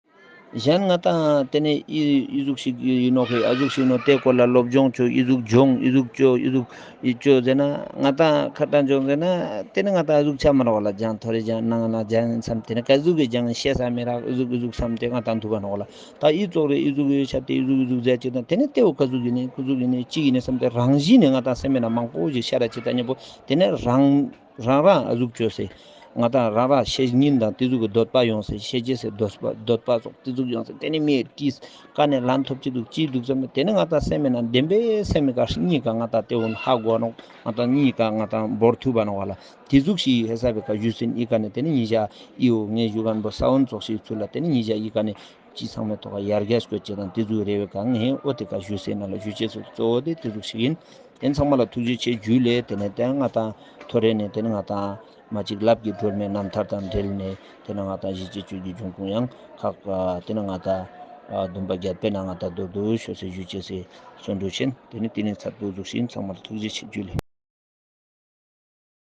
གཞན་ང་ཏང་དེ་ནེ་ཨི་ཨི་ཟུག་ཤིག་ཡིན་ནོག་ཧེ་ཨ་ཟུག་ཤིག་ནོག་དེ་སྐོར་ལ་སློབ་སྦྱོང་ཅོ་ཨི་ཟུག་སྦྱོང་ཨི་ཟུག་ཅོ་ཨི་ཟུག་ཨི་ཅོ་ཟེར་ན་ང་ཏང་ཁ་ཏང་སྦྱོང་ཟེར་ན་དེ་ནེ་ང་ཏང་ཨ་ཟུག་ཆ་མ་ནོག་ག་ལ། སྦྱང་ཐོ་རེ་སྦྱང་ནང་ན་སྦྱང་མཚམས་དེ་ནེ་ཀ་ཟུག་གི་སྦྱང་ཤེས་ས་མི་རག་ཨི་ཟུག་ཨི་ཟུག་བསམ་སྟེ་ང་ཏང་འདུག་ག་ནོག་ག་ལ། ད་ཨི་ཙོགས་རེ་ཨི་ཟུག་ཡོད་ཆ་དེ་ཨི་ཟུག་ཨི་ཟུག་ཟེར་ཅིག་དང་དེ་ནེ་དེ་བོ་ཀ་ཟུག་ཡིན་ནི་ཀུ་ཟུག་ཡིན་ནི་ཅི་ཡིན་ནི་བསམ་སྟེ་རང་བཞིན་ནེ་ང་ཏང་སེམས་མེད་ན་མང་པོ་ཞིག་ཤར་ར་ཅིག་ད་ཉེ་པོ་དེ་ནེ་རང་རང་རང་ཨ་ཟུག་ཅོས་སེ། ང་ཏང་རང་རང་ཤེས་ཉིན་དང་དེ་ཟུག་གི་འདོད་པ་ཡོང་སེ་ཤེས་རྗེས་སེ་འདོད་པ་འདོད་པ་སོགས་དེ་ཟུག་ཡོང་སེ་དེ་ནེ་མི་ཏིས་ཀ་ནེ་ལན་ཐོབ་ཅི་འདུག་ཅི་འདུག་བསམ་ནེ་དེ་ནེ་ང་ཏང་སེམས་མེད་ན་བདེན་པའི་སེམས་མེད་ཀ་གཉིས་ཀ་ང་ཏང་དེ་འོ་ན་ཧ་གོ་ནོག། ང་ཏང་གཉིས་ཀ་ང་ཏང་བོར་ཐུབ་པ་ནོག་ག་ལ། དེ་ཟུག་ཤིག་ཧེ་ས་བེ་ཀ་ཞུས་སེ་ཨི་ཀ་ནེ་དེ་ནེ་ཉེ་ཞ་ཨི་བོ་ངས་ཞུ་མཁན་པོ་ས་བོན་ཙོགས་ཤིག་ཚུལ་ལ་དེ་ནེ་ཉེ་ཞ་ཨི་ཀ་ནེ་ཅི་ཚང་མའི་ཐོག་ཡར་རྒྱས་སྐྱོད་ཅེས་དང་དེ་ཟུག་རེ་བེ་ཀ་ངས་འོ་དེ་ཀ་ཞུས་སེ་ན་ལ་ཞུ་ཅེས་སུ་གཙོ་བོ་དེ་དེ་ཟུག་ཤིག་ཡིན། དེ་ཚང་མ་ལ་ཐུགས་རྗེ་ཆེ་ཞུ་ལེ། དེ་ནེ་དེ་ང་ཏང་ཐོ་རེ་ནེ་དེ་ནེ་ང་ཏང་མ་ཅིག་ལབ་ཀྱི་སྒྲོན་མེ་རྣམ་ཐར་དང་འབྲེལ་ནེ་དེ་ནེ་ང་ཏང་ཞི་བྱེད་སྤྱོད་ཀྱི་འབྱུང་ཁུངས་ཡང་ཁག་དེ་ནེ་ང་ཏང་བདུན་པ་བརྒྱད་པའི་ནང་ང་ཏང་མདོར་བསྡུས་ཤོད་སེ་ཞུ་ཅེས་སེ་བརྩོན་འགྲུས་ཆེན། དེ་ནེ་དེ་ནེ་ཚར་དུ་ཟུག་ཤིག་ཡིན། ཚང་མ་ལ་ཐུགས་རྗེ་ཆེ་ཞུ་ལེ།